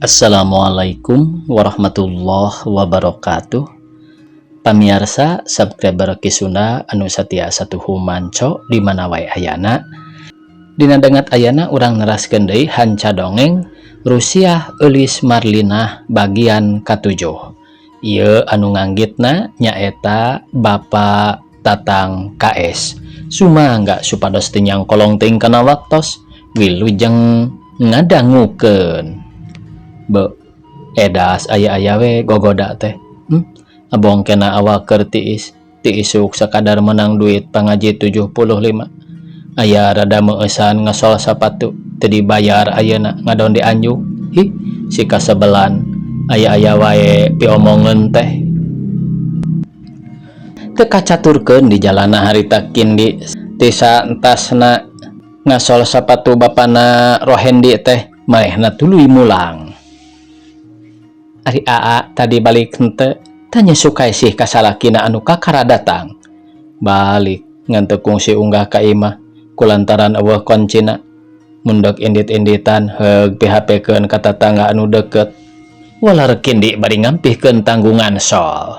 Assalamualaikum warahmatullahi wabarakatuh. Pamiarsa subscriber Ki Sunda anu satia satuhu manco di mana wae ayana. Dina danget ayana urang neraskeun deui hanca dongeng Rusiah Eulis Marlinah bagian katujuh. Ieu anu nganggitna nyaeta Bapak Tatang KS. Sumangga supados teu nyangkolong teuing kana waktos, wilujeng ngadangukeun. Be, edas aya-aya we gogoda teh. Abong kena awak keur tiis, ti isuk sakadar menang duit pangaji 75. Aya rada meueusan ngesol sapatu, teu dibayar ayeuna ngadon dianjuk. Hi, si kasebelan aya-aya wae piomongeun teh. Teu kacaturkeun di jalana harita Kindi tisa entasna ngasol sapatu bapana Rohendi teh manehna tuluy mulang. Ari Aa tadi balik henteu? Tanya Sukaisih ka salakina anu kakara datang. Balik ngan teu kungsi unggah ka imah kulantaran eueuh koncina. Mun deuk indit-inditan heug PHP-keun ka tatangga anu deukeut. Walar Kindi bari ngampihkeun tanggungan sol.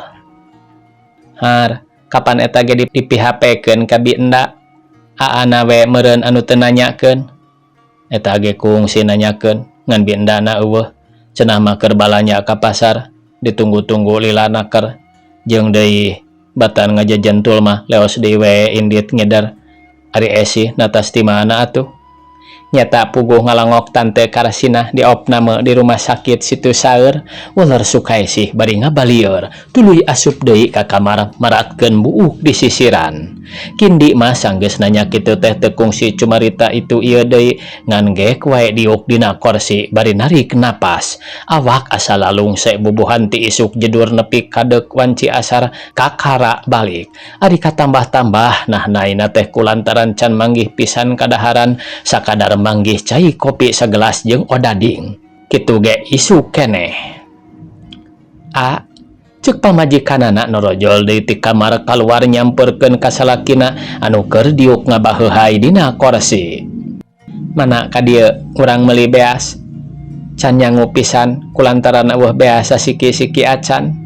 Har, kapan eta ge di PHP-keun ka Bi Enda? Aana we meureun anu teu nanyakeun. Eta ge kungsi nanyakeun ngan Bi Endana eueuh. Cenah mah keur balanja ka pasar, ditunggu-tunggu lila naker. Jeung deui batan ngajejentul mah leos deui we indit ngeder. Ari Esih natas ti mana atuh? Nyata puguh ngalongok Tante Karsinah diopname di rumah sakit Situ Saeur. Waler Sukaisih bari ngabalieur tuluy asup deui ka kamar maratkeun buuk di sisiran. Kindi mah sanggeus nanya kitu teh teu kungsi cumarita itu ieu deui ngan gek wae diuk dina korsi bari narik napas. Awak asa lalungse bubuhan ti isuk jedur nepi ka deuk wanci asar kakara balik. Ari katambah-tambah nah naina teh kulantaran can manggih pisan kadaharan sakadar manggih cai kopi sagelas jeung odading. Kitu ge isuk keneh. A, cek pamajikanana norojol deui ti kamar kaluar nyamperkeun ka salakina anu keur diuk ngabaheuhay dina korsi. Mana ka dieu urang meuli beas? Can nyangu pisan kulantaran eueuh beas sasiki-siki acan.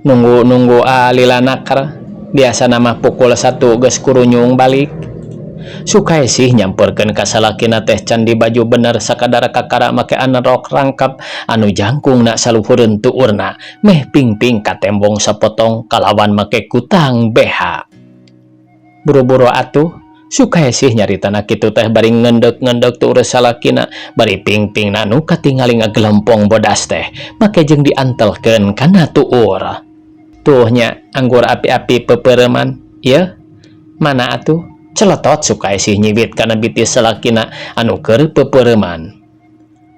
Nunggu-nunggu a lila naker, biasana mah pukul 1 geus kurunyung balik. Sukaisih nyamperkeun ka salakina teh can dibaju bener sakadar kakara make rok rangkap anu jangkungna saluhureun tuurna meh pingping katembong sapotong kalawan make kutang BH. Buru-buru atuh, Sukaisih nyaritana kitu teh bari ngendek-ngendek tuur salakina bari pingpingna nu katingali ngagelempong bodas teh make jeung diantelkeun kana tuur. Tuh nya anggur api-api pepereuman, ieu mana atuh? Celetot Sukaisih nyiwit kana bitis salakina anu keur pepereuman.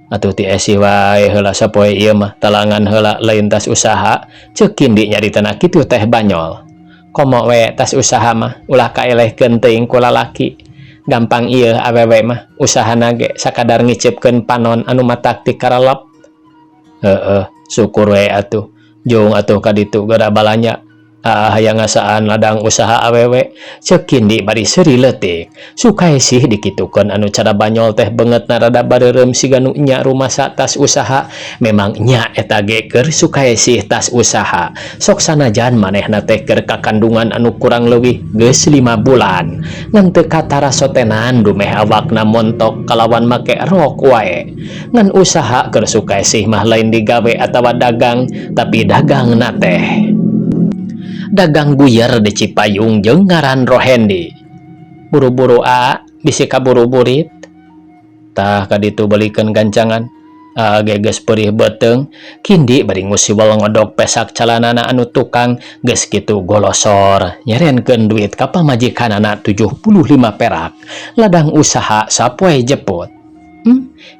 Atuh ti Esih wae heula sapoe ieu mah talangan heula lain tas usaha, ceuk Kindi nyaritana kitu teh banyol. Komo we tas usaha mah ulah kaelehkeun teuing ku lalaki. Gampang ieu awewe mah usahana ge sakadar ngiceupkeun panon anu matak ti karelep. Heueuh, syukur we atuh. Jung atuh ka ditu geura balanja. Ah, hayang ngasaan ladang usaha awewe, ceuk Kindi bari seuri leutik. Sukaisih dikitukeun anu cara banyol teh beungeutna rada bareureum siga nu nya rumasa tas usaha. Memang nya eta ge keur Sukaisih tas usaha. Sok sanajan manehna teh keur kakandungan anu kurang leuwih geus 5 bulan. Ngan teu katarasotenan dumeh awakna montok kalawan make rok wae. Ngan usaha keur Sukaisih mah lain digawe atawa dagang, tapi dagangna teh dagang guyer di Cipayung jeung ngaran Rohendi. Buru-buru a, bisi kaburu-burit. Tah ka ditu belikeun gancangan. A ge geus perih beuteung, Kindi bari ngusiwel ngodok pesak calanana anu tukang geus kitu golosor nyerenkeun duit ka pamajikanana 75 perak. Ladang usaha sapoe jeput.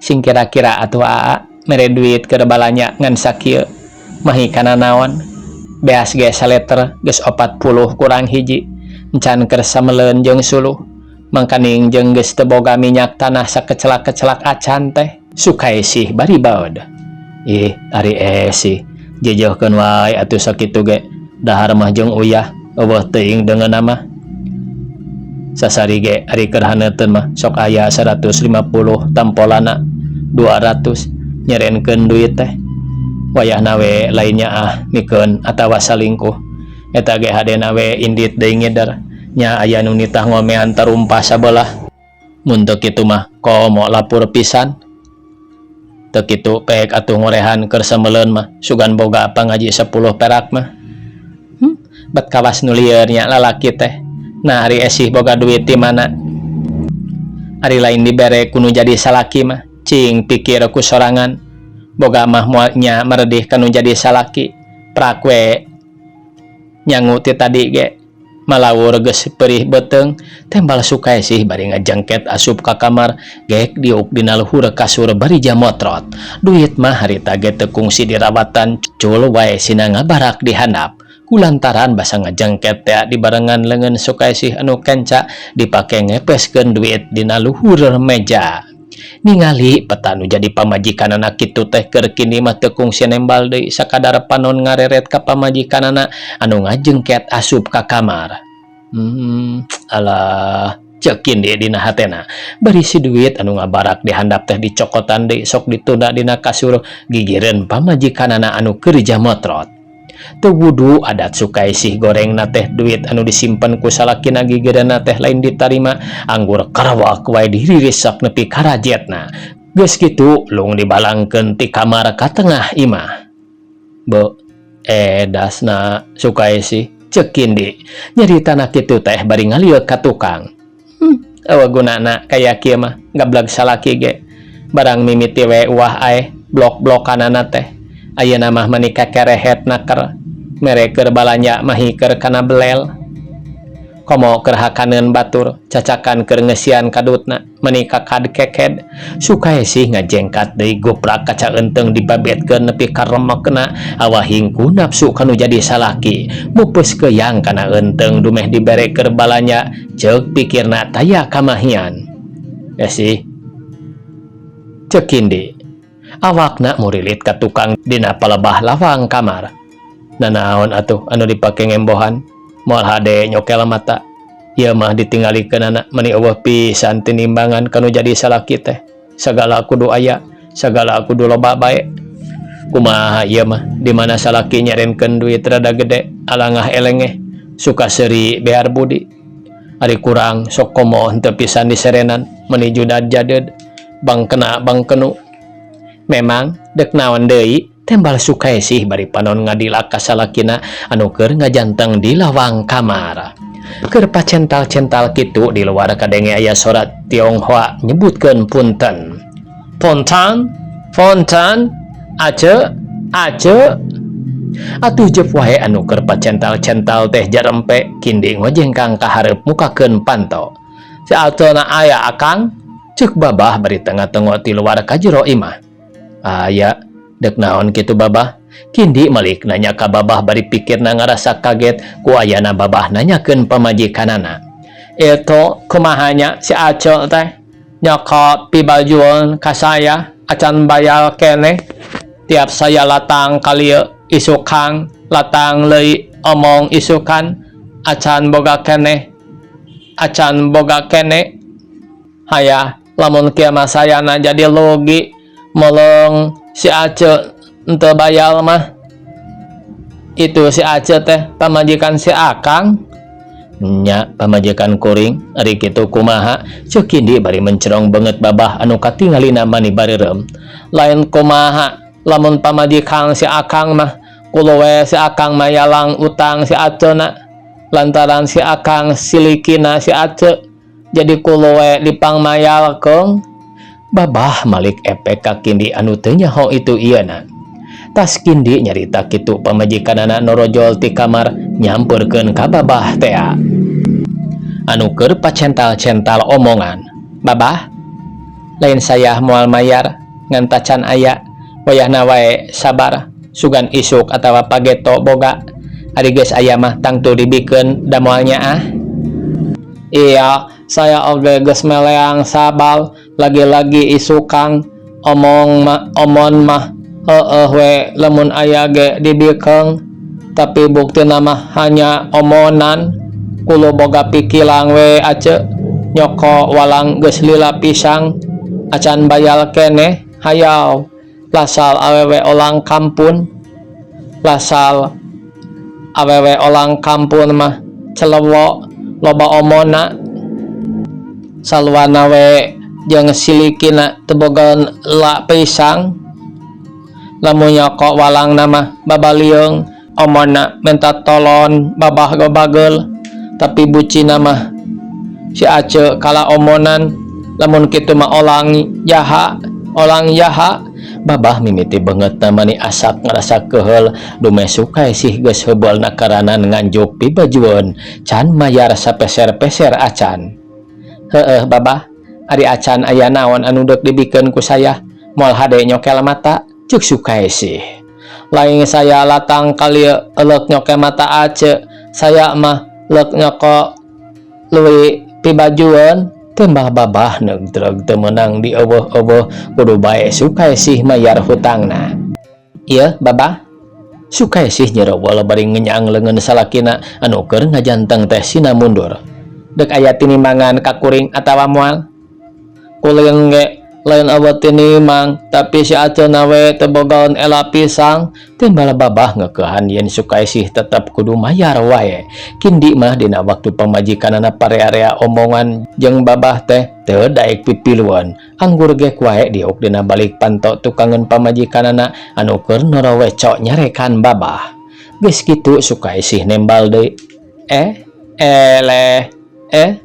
Sing kira-kira atuh aa mere duit keur balanja ngan sakieu. Mahi kana naon? Beas ge saleter geus 40 kurang hiji. Encan keur sameleun jeung suluh. Mangkaning jeung geus teu boga minyak tanah sakecelak-kecelak acan teh. Sukaisih bari baeud. Ih, ari Esih jejeuhkeun wae atuh sakitu ge. Dahar mah jeung uyah, eueuh teuing deungeunna mah. Sasari ge ari keur haneuteun mah sok aya 150 tampolana 200. Nyerenkeun duit teh wayahna we lain nyaah mikeun atawa salingkuh eta ge hadena we indit deui ngider nya aya nu nitah ngomean tarumpah sabelah mun teu kitu mah komo lapur pisan teu kitu pek atuh ngorehan keur semeleun mah sugan boga pangaji 10 perak mah bet kawas nu lieur nya lalaki teh nah ari esih boga duit ti mana ari lain dibere ku nu jadi salaki mah cing pikir ku sorangan boga mah moal nya meredih ka nu jadi salaki prak we nyangu ti tadi ge malawur geus perih beuteung tembal Sukaesih bari ngajengket asup ka kamar gek diuk dina luhur kasur bari jamotrot duit mah harita ge teu kungsi dirawatan cul wae sina ngabarak di handap kulantaran basa ngajengket tea dibarengan leungeun Sukaesih anu kenca dipake ngepeskeun duit dina luhur meja. Ningali peta nu jadi pamajikanana kitu teh keur kini mah teu kungsi nembal deui sakadar panon ngareret ka pamajikanana anu ngajengket asup ka kamar. Alah ceuk Kindi dina hatena bari si duit anu ngabarak di handap teh dicokotan deui sok ditunda dina kasur gigireun pamajikanana anu keur jamotrot. Teu wudu adat Sukaesih gorengna teh duit anu disimpen ku salakina gigireunna teh lain ditarima anggur karawak wae diririsak nepi ka rajetna. Geus kitu lung dibalangkeun ti kamar ka tengah imah. Beuh edasna Sukaesih ceuk Kindi nyaritana kitu teh bari ngalieuk ka tukang. Eueuh gunana kaya kieu mah gableg salaki ge barang mimiti we uah aeh blok-blokanana teh. Ayeuna mah mani kakerehet naker mere keur balanja mahi keur kana belel komo keur hakaneun batur cacakan keur ngeusian kadutna mani kakad keked. Sukaesih ngajengkat deui guprak kaca eunteung dibabetkeun nepi ka remekna awahing ku nafsu kanu jadi salaki mupus keuyang kana eunteung dumeh dibere keur balanja ceuk pikirna taya kamahian. Esih ceuk Kindi awakna murilit ka tukang dina palebah lawang kamar. Nanaon atuh anu dipake ngembohan moal hade nyokel mata ieu mah ditinggalikeunana mani eueuh pisan tinimbangan kanu jadi salaki teh sagala kudu aya sagala kudu loba bae kumaha ieu mah di mana salaki nyarenkeun duit rada gede alangah elengeh suka seuri behar budi ari kurang sok komo henteu pisan diserenan mani judad jadeud bangkena bangkenu memang dek naon deui tembal Sukaesih bari panon ngadilak ka salakina anu keur ngajanteng di lawang kamar. Keur pacental-cental kitu di luar kadenge aya sora Tionghoa nyebutkeun punten. Punten, punten, ace, ace. Atuh jep wae anu keur pacental-cental teh jarempe Kindi ngojengkang ka hareup mukakeun panto. Si Acona aya akang? Ceuk babah bari tengah-tengok ti luar ka jero imah. Aya, dek naon kitu babah? Kindi malik nanya ka babah bari pikirna ngarasa kaget ku ayana babah nanyakeun pamajikanana. Itu kumaha nya si Aco teh nyokot pibajuan ka saya acan bayar keneh tiap saya latang kalieu isukang latang leuy omong isukan acan boga keneh acan boga keneh hayah lamun kieu mah sayana jadi logi meleng si Ace henteu bayar mah. Itu si Ace teh pamajikan si Akang nya pamajikan kuring ari kitu kumaha ceuk Kindi bari mencerong beungeut babah anu katingalina mani bareureum. Lain kumaha lamun pamajikan si Akang mah kulo we si Akang mah yalang utang si Acena lantaran si Akang silikina si Ace jadi kulo we dipangmayalkeun. Babah malik epek ka Kindi anu teu nyaho itu ieuna. Tas Kindi nyarita kitu pamajikanana norojol ti kamar nyampeurkeun ka babah tea anu keur pacental-cental omongan. Babah lain saya moal mayar ngan tacan aya wayahna wae sabar sugan isuk atawa pageto boga ari geus aya mah tangtu dibikeun da moal nyaah. Iya saya oge geus meleang sabal lagi-lagi isukang omong ma, omon mah heueuh we lamun aya ge dibikeun tapi buktina mah hanya omonan kulo boga pikilang we ace nyoko walang geus lila pisang acan bayal keneh hayau Lasal awewe olang kampun, lasal awewe olang kampun mah celewok loba omona, salwana we jeung silikina teu boga la pisang. Lamun nyoko walangna mah babaliung omona minta tolon babah gobagel, tapi bucina mah si Ace kala omonan. Lamun kitu mah olang jaha, olang jaha. Babah mimiti beungeutna mani asak ngarasa keheul dumeh Sukaesih geus heubeul nakaranan nganjuk pibajueun can mayar sapeser-peser acan. Heueuh babah, ari acan aya naon anu deuk dibikeun ku saya? Moal hade nyokel mata, ceuk Sukaesih. Lain saya latang kali leuk nyokel mata Ace, saya mah leuk nyoko leuwi pibajueun, tembal babah neugdreg teu meunang dieuweuh-euweuh, kudu bae Sukaesih mayar hutangna. Ieu babah. Sukaesih nyerewel bari ngenyang leungeun salakina anu keur ngajanteng teh sina mundur. Deuk aya tinimangan ka kuring atawa moal? Kuring ge lain euweuh tinimang, tapi si Aceuna we teu bogaeun ela pisang, timbal babah ngeukehan yen Sukaesih tetep kudu mayar wae. Kindi mah dina waktu pamajikanana parea-rea omongan jeung babah teh teu daek pipilueun. Anggur gek wae diuk dina balik panto tukangeun pamajikanana anu keur noroweco nyarekan babah. Geus kitu Sukaesih nembal deui. Eh, eleh, eh,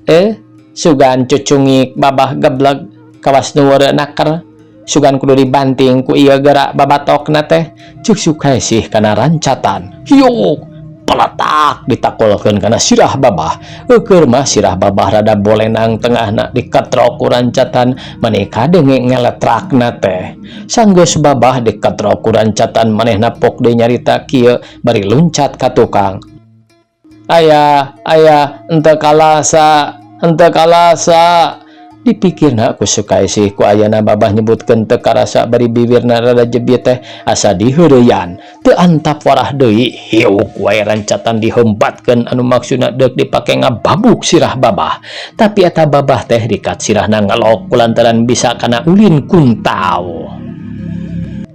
eh, sugan cucungik babah gebleg kawas nu weureu naker, sugan kudu dibanting ku ieu geura babatokna teh, ceuk Sukaesih kana rancatan. Hiuk peletak ditakolkeun kana sirah babah. Eueur mah sirah babah rada bolenang tengahna diketrok ku rancatan mani kadenge ngeletrakna teh. Sanggeus babah diketrok ku rancatan, manehna pok deui nyarita kieu bari luncat ka tukang. Ayah, ayah, henteu kalasa, henteu kalasa. Dipikirna ku Sukaesih ku ayana babah nyebutkeun teu karasa bari bibirna rada jebit teh asa diheureyan. Teu antap warah deui, hiuk wae rancatan dihembatkeun anu maksudna deuk dipake ngababuk sirah babah. Tapi eta babah teh rikat sirahna ngelok kulantaran bisa kana ulin kuntau.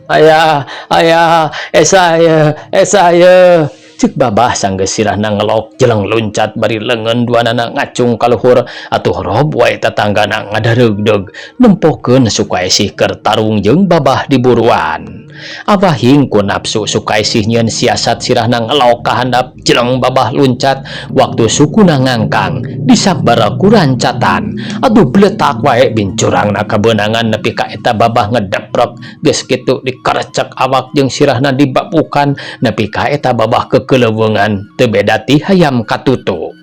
Ayah, ayah, esa ye, esa ye. Cek babah sanggeus sirahna ngelok jeleng luncat bari leungeun duanana ngacung ka luhur. Atuh rob wae tatanggana ngadareugdeug nempokeun Sukaesih keur tarung jeung babah di buruan. Awahing ku nafsu Sukaesih nyieun siasat, sirahna ngelok ka handap, jeleng babah luncat waktu sukuna ngangkang disambar ku rancatan. Aduh, bletak wae bincurangna kabeunangan nepi ka eta babah ngedeprek. Geus kitu dikarecek awak jeung sirahna dibabukan nepi ka eta babah kekeleuweungan teu beda ti hayam katutu.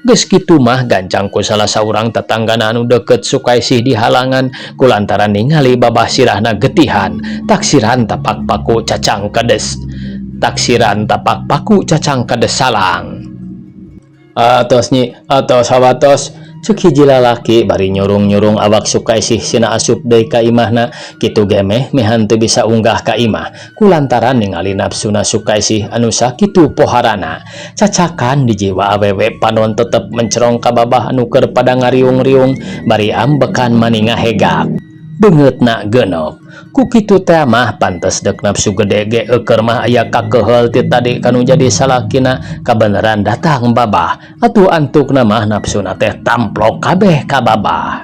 Geus kitu mah gancang ku salah saurang tatanggana anu deukeut Sukaesih dihalangan kulantaran ningali babah sirahna getihan taksiran tapak paku cacang kedes, taksiran tapak paku cacang kedes salang. Atos nyi, atos hawatos, cek hiji lalaki bari nyurung-nyurung awak Sukaesih sina asup deui ka imahna. Kitu ge meh mehan teu bisa unggah ka imah kulantaran ningali nafsuna Sukaesih anu sakitu poharana. Cacakan di jiwa awewe, panon tetep mencerong ka babah anu keur pada ngariung-riung bari ambekan mani ngahegak, beungeutna geuneup. Ku kitu teh mah pantes deuk nafsu gede ge eueur mah aya kakeheul ti tadi kanu jadi salakina. Kabeneran datang babah, atuh antukna mah nafsuna teh tamplok kabeh ka babah.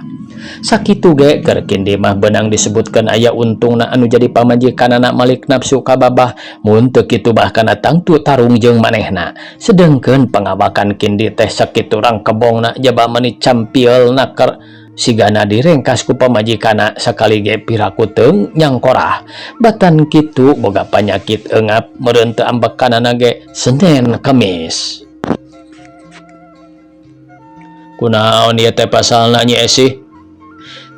Sakitu ge keur Kindi mah beunang disebutkeun aya untungna anu jadi pamajikanana malik nafsu ka babah. Mun teu kitu bahkan tangtu tarung jeung manehna. Sedengkeun pangawakan Kindi teh sakitu rangkebongna, jaba mani campiel naker sigana direngkas ku pamajikanna sakali ge piraku teu nyangkorah. Batan kitu boga panyakit eungap meureun teu ambekanana ge Senin Kemis. Kunaon ieu teh pasalna, Nyi Esih?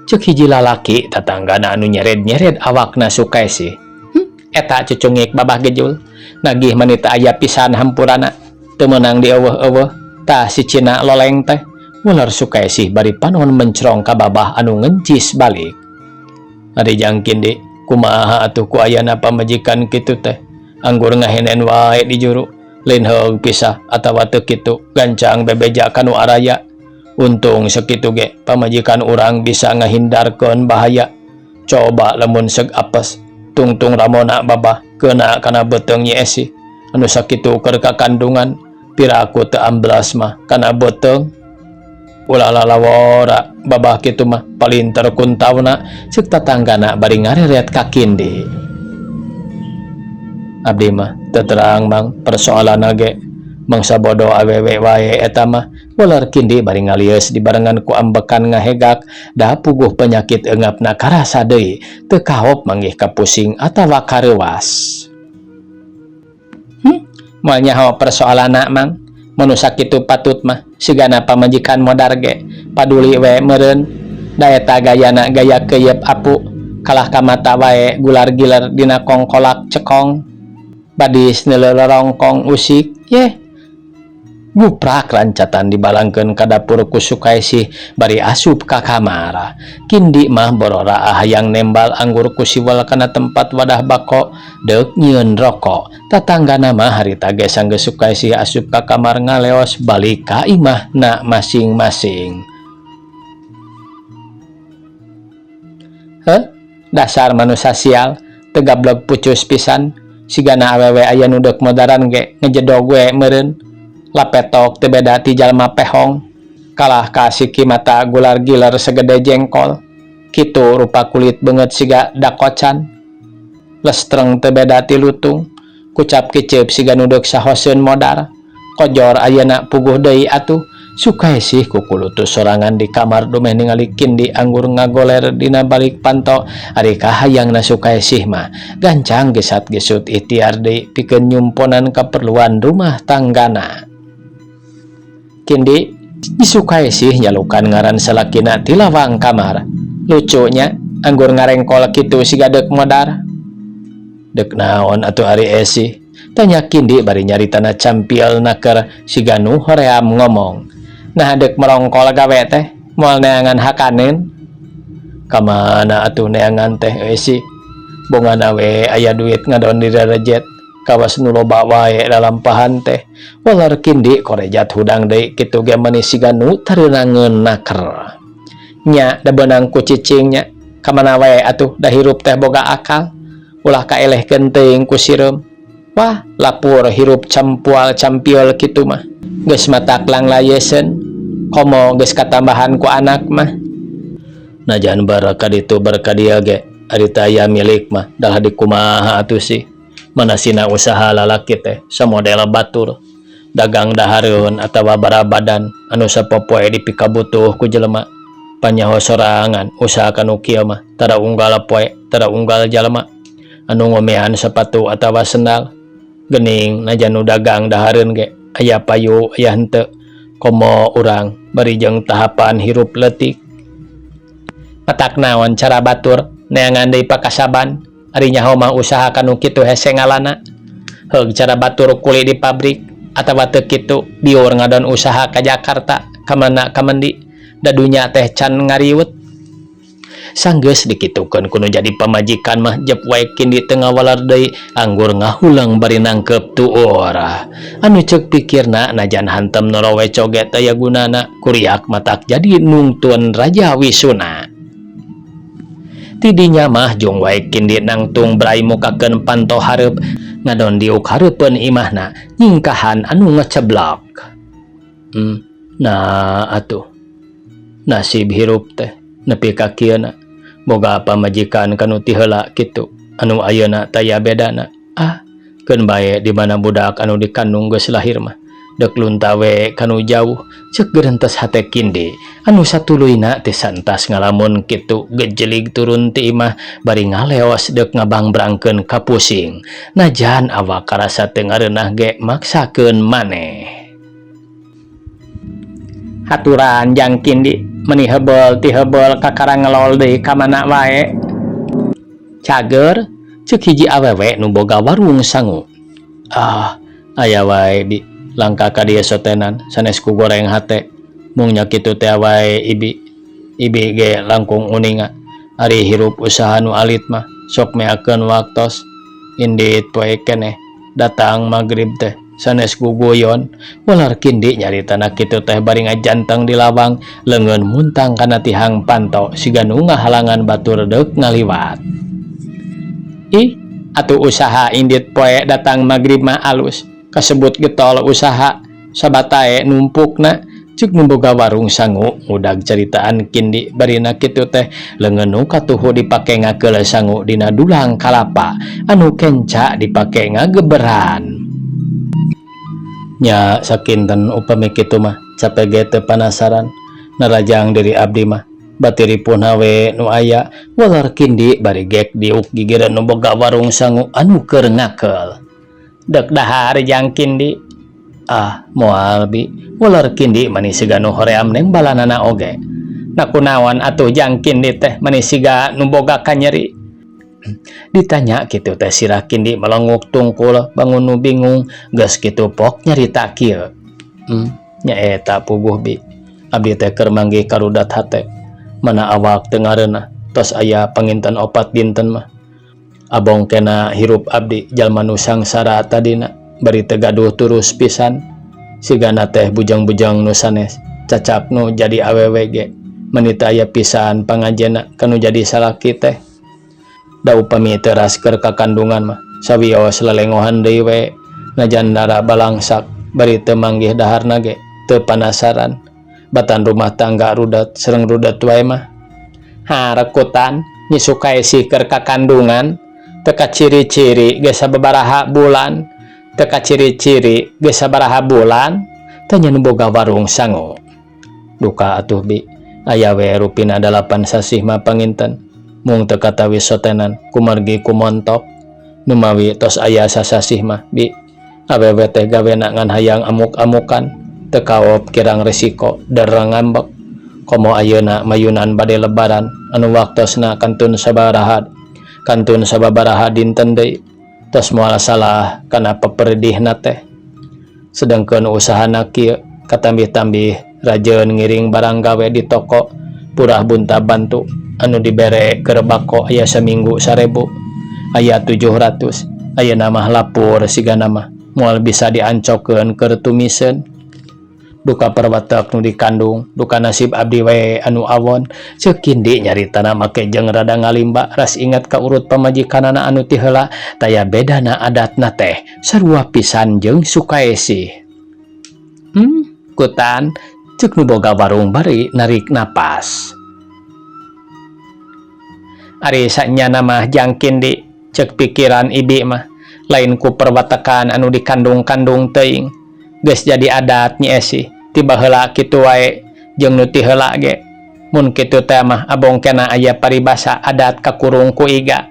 Cek hiji lalaki tatanggana anu nyered-nyered awakna Sukaesih. Eta cucungik babah gejul nagih mani teu aya pisan hampurana, teu meunang dieuweuh-euweuh. Tah si Cina loleng teh, ular Sukaesih bari panon mencrong ka babah anu ngencis balik. Ari jang Kindi, kumaha atuh ku ayana pamajikan kitu teh? Anggur ngahenen wae di juru, lain heug pisah atawa teu kitu gancang bebeja ka nu araya. Untung sakitu ge pamajikan urang bisa ngahindarkeun bahaya. Coba lamun seg apes. Tungtung ramona babah keuna kana beuteung Nyi Esih anu sakitu keur kakandungan piraku teu amblas mah kana beuteung. Ulah lalawora babah kitu mah palinter kuntauna ceuk tatanggana bari ngareret ka Kindi. Abdi mah teu terang mang persoalanna ge mangsa bodo awewe wae eta mah waler Kindi bari ngalieus dibarengan ku ambekan ngahegak da puguh penyakit eungapna karasa deui teu kahop manggih kapusing atawa kareuwas. Moal nyaho persoalanna mang mun nu sakitu patut mah sigana pamajikan modar ge paduli we meureun da eta gayana gaya keuyeup apu kalah ka mata wae gular giler dina kongkolak cekong badis neuleu lorongkong usik yeh guprak lancatan dibalangkeun ka dapur ku Sukaesih bari asup ka kamar. Kindi mah bororaah hayang nembal anggur ku siwel kana tempat wadah bako deuk nyieun roko. Tatanggana mah harita ge sanggeus Sukaesih asup ka kamar ngaleos balik ka imahna masing-masing. Heh, dasar manusa sial, teu gableg pucus pisan, sigana awewe aya nu deuk modaran ge ngejedog we meureun. Lapetok teu beda ti jalma pehong, kalah ka siki mata gular giler segede jengkol, kitu rupa kulit beungeut siga dakocan, lestreng teu beda ti lutung, kucap kiceup siga nu deuk sahoseun modar, kojor ayeuna puguh deui atuh. Sukaesih kukulutus sorangan di kamar dumeh ningali Kindi anggur ngagoler dina balik panto ari kahayangna Sukaesih mah gancang gesat-gesut ikhtiar deui pikeun nyumponan kaperluan rumah tanggana. Kindi Nyi Sukaesih nyalukan ngaran salakina ti lawang kamar. Lucu nya anggur ngarengkol kitu siga deuk modar. Deuk naon atuh ari Esih? Tanya Kindi bari nyaritana campiel naker siga nu hoream ngomong. Nah deuk merongkol gawe teh moal neangan hakaneun. Kamana atuh neangan teh Esih? Bongana we aya duit ngadon direrejet kawas nu loba wae lalampahan teh. Waler Kindi korejat hudang deui kitu ge meni siga nu tareunangeun naker. Nya da beunang ku cicing nya kamana wae atuh da hirup teh boga akal. Ulah kaelehkeun teuing ku sireum. Wah, lapur hirup campual campiol kitu mah. Geus matak langlayeseun, komo geus katambahan ku anak mah. Najan bar kaditu bar kadieu ge, ari teu aya milik mah dalah dikumaha atuh sih. Manasina usaha lalaki teh samodel batur. Dagang dahareun atawa barabadan anu sapopoe dipikabutuh ku jelema. Panyaho sorangan usaha kanu kieu mah tara unggal poe, tara unggal jalma anu ngomean sapatu atawa sendal. Gening najan nu dagang dahareun ge aya payu aya henteu komo urang bari jeung tahapan hirup leutik. Matak naon cara batur neangan deui pakasaban ari nyaho mah usaha kanu kitu hese ngalana. Heug cara batur kuli di pabrik atawa teu kitu biur ngadon usaha ka Jakarta ka mana ka mendi da dunya teh can ngariwet. Sanggeus dikitukeun ku nu jadi pamajikan mah jep wae Kindi teu ngawaler deui anggur ngahuleng bari nangkeup tuur. Anu ceuk pikirna najan hantem norowe coge teu aya gunana kuriak matak jadi nungtun Raja Wisuna. Ti dinya mah jung wae Kindi nangtung brai mukakeun panto hareup ngadon diuk hareupeun imahna nyingkahan anu ngeceblok. Nah atuh nasib hirup teh nepi ka kieuna boga pamajikan kanu ti heula kitu anu ayeuna taya bedana. Ah, keun bae di mana budak anu dikandung geus lahir mah deuk lunta we kanu jauh ceuk gerentes hate Kindi anu satuluyna teh santas ngalamun kitu gejelig turun ti imah bari ngaleos deuk ngabangbrangkeun ka pusing najan awak karasa teu ngareunah ge maksakeun maneh. Haturan jang Kindi meni heubeul ti heubeul kakara ngelol deui ka mana wae. Cager ceuk hiji awewe nu boga warung sangu. Ah, aya wae bi langka ka dieu sotenan sanes ku goreng hate mung nya kitu teh wae ibi. Ibi ge langkung uninga ari hirup usaha nu alit mah sok meakeun waktos indit poe keneh datang magrib teh sanes guguyon. Walar Kindi nyaritana kitu teh bari ngajanteng di lawang leungeun muntang kana tihang panto siga nu ngahalangan batur deuk ngaliwat. Ih, atuh usaha indit poe datang magrib mah alus, kasebut getol usaha sabatae numpukna cek nu boga warung sangu ngudag caritaan Kindi barina kitu teh leungeun nu katuhu dipake ngakeul sangu dina dulang kalapa anu kenca dipake ngageberan. Nya sakinten upami kitu mah cape ge teu panasaran narajang diri abdi mah batiripun we nu aya walar Kindi bari gek diuk gigireun nu boga warung sangu anu keur ngakeul. Dek dahar jang Kindi? Ah, moal bi, walar Kindi mani siga nu hoream neng balanana oge. Na kunaon atuh jang Kindi teh mani siga nu boga kanyeri? Ditanya kitu teh sirah Kindi melenguk tungkul bangun nu bingung geus kitu pok nyarita kieu. Nya eta puguh bi, abdi teh keur manggih karudat hate mana awak teu ngareunah tos aya panginten 4 dinten mah. Abong kena hirup abdi jalma nu sangsara tadina bari teu gaduh turus pisan sigana teh bujang-bujang nu sanes cacak nu jadi awewe ge meni teu aya pisan pangajena kanu jadi salaki teh. Da upami teu rasker ka kandungan mah sawios lelengohan deui we najan dara balangsak bari teu manggih daharna ge teu panasaran batan rumah tangga rudet sareng rudet wae mah. Ha, rekutan Nyi Sukaesih keur ka kandungan teu kaciri-ciri geus sababaraha bulan teu kaciri-ciri geus sabaraha bulan tanya nu boga warung sangu. Duka atuh bi, aya we rupina 8 sasih mah panginten mung teu katawi sotenan kumargi kumontok. Numawi tos aya sasasih mah bi, awewe teh gawena ngan hayang amuk-amukan teu kaop kirang resiko derang ngambek. Komo ayeuna mayunan bade lebaran anu waktosna kantun sababaraha dinten deui tos moal salah kana peperdihna teh. Sedengkeun usahana kieu katambih-tambih rajeun ngiring barang gawe di toko purah bunta bantu anu dibere keur bako aya saminggu 1000 aya 700 ayeuna mah lapur sigana mah moal bisa diancokeun keur tumiseun. Duka perwatek nu dikandung duka nasib abdi we anu awon ceuk Kindi nyaritana make jeung rada ngalimba ras ingat ka urut pamajikanana anu ti heula taya bedana adatna teh sarua pisan jeung Sukaesih. Kutan ceuk nu boga warung bari narik napas. Ari sanyana mah jang Kindi ceuk pikiran ibi mah lain ku perwatekan anu dikandung-kandung teuing geus jadi adat Nyi Esih tiba heula kitu wae jeung nu ti heula ge. Mun kitu teh mah abong kena aya paribasa adat kakurung ku iga.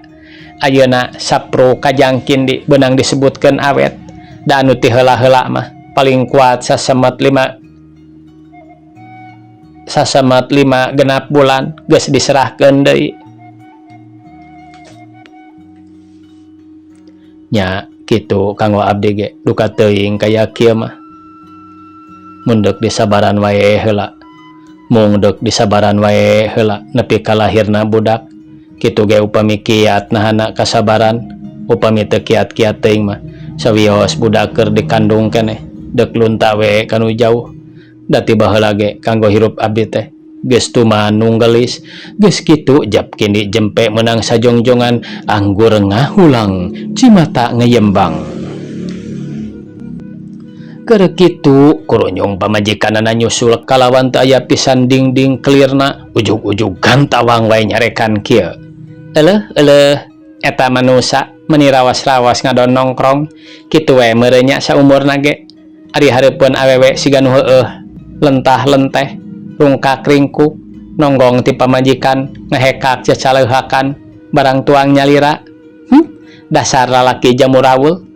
Ayeuna sapru kajang Kindi beunang disebutkeun awet da anu ti heula-heula mah paling kuat sasemet 5 genap bulan geus diserahkeun deui. Nya kitu kanggo abdi ge duka teuing kaya kieu mah. Mun deuk disabaran wae heula mung deuk disabaran wae heula nepi ka lahirna budak kitu ge upami kiat nahana kasabaran upami teu kiat-kiat teuing mah sawios budak keur dikandung keneh deuk lunta we kanu jauh. Da ti baheula ge kanggo hirup abdi teh geus tuman nunggelis geus kitu jap Kindi jempe meunang sajongjongan anggur ngahulang cimata ngeyembang. Keur kitu kurunyung pamajikanana nyusul kalawan teu aya pisan dingding kelirna ujug-ujug gantawang wae nyarekan kieu. Eleuh eleuh eta manusa meni rawas-rawas ngadon nongkrong kitu we meureun nya saumurna ge. Ari hareupeun awewe siga nu heueuh lentah-lenteh rungkak ringkuk nonggong ti pamajikan ngehekak cecaleuhakan barang tuang nyalira. Dasar lalaki jamurawul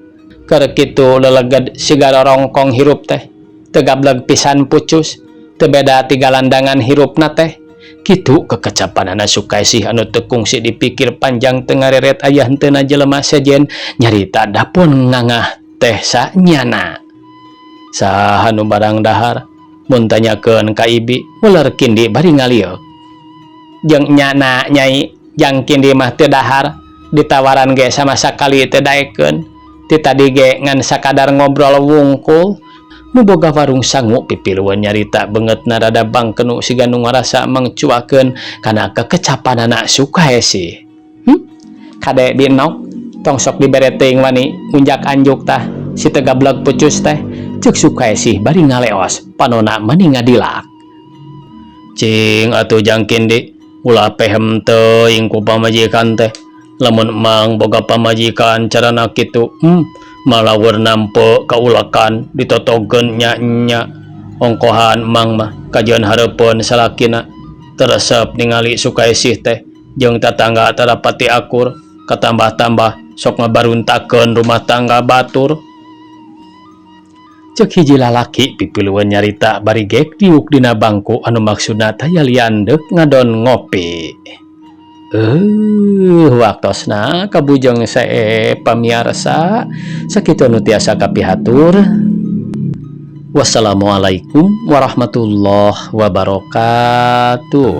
keur kitu leleged siga rorongkong hirup teh teu gableg pisan pucus teu beda ti galandangan hirupna teh. Kitu kekecapanana Sukaesih anu teu kungsi dipikir panjang teu ngareret aya henteuna jelema sejen nyarita dapun ngangah teh sanyana. Saha nu barang dahar mun tanyakeun ka ibi ular Kindi bari ngalieuk. Jeung nyana nyai jang Kindi mah teu dahar ditawaran ge sama sakali teu daekeun. Ti tadi ge ngan sakadar ngobrol wungkul. Nu boga warung sangu pipiluan nyarita beungeutna rada bangkenu siga nu ngarasa mangcuakeun kana kekecapanana Sukaesih. Kade binok Tong sok dibere teuing wani unjak anjuk tah si teu gableg pucus teh, ceuk Sukaesih bari ngaleos panona mani ngadilak. Cing atuh Jang Kindi, ulah pehem teuing ku pamajikan teh. Lamun emang boga pamajikan carana kitu, malaweur nampe kaulekan ditotogeun nya-nya. Ongkohan emang mah kajeun hareupeun salakina. Teu resep ningali Sukaesih teh jeung tatangga tara pati akur, katambah-tambah sok ngabaruntakeun rumah tangga batur. Ceuk hiji lalaki pipilueun nyarita bari gek diuk dina bangku anu maksudna taya lian deuk ngadon ngopi. Waktosna kabujeng sae pamiarsa, sakitu anu tiasa kapihatur. Wassalamualaikum warahmatullahi wabarakatuh.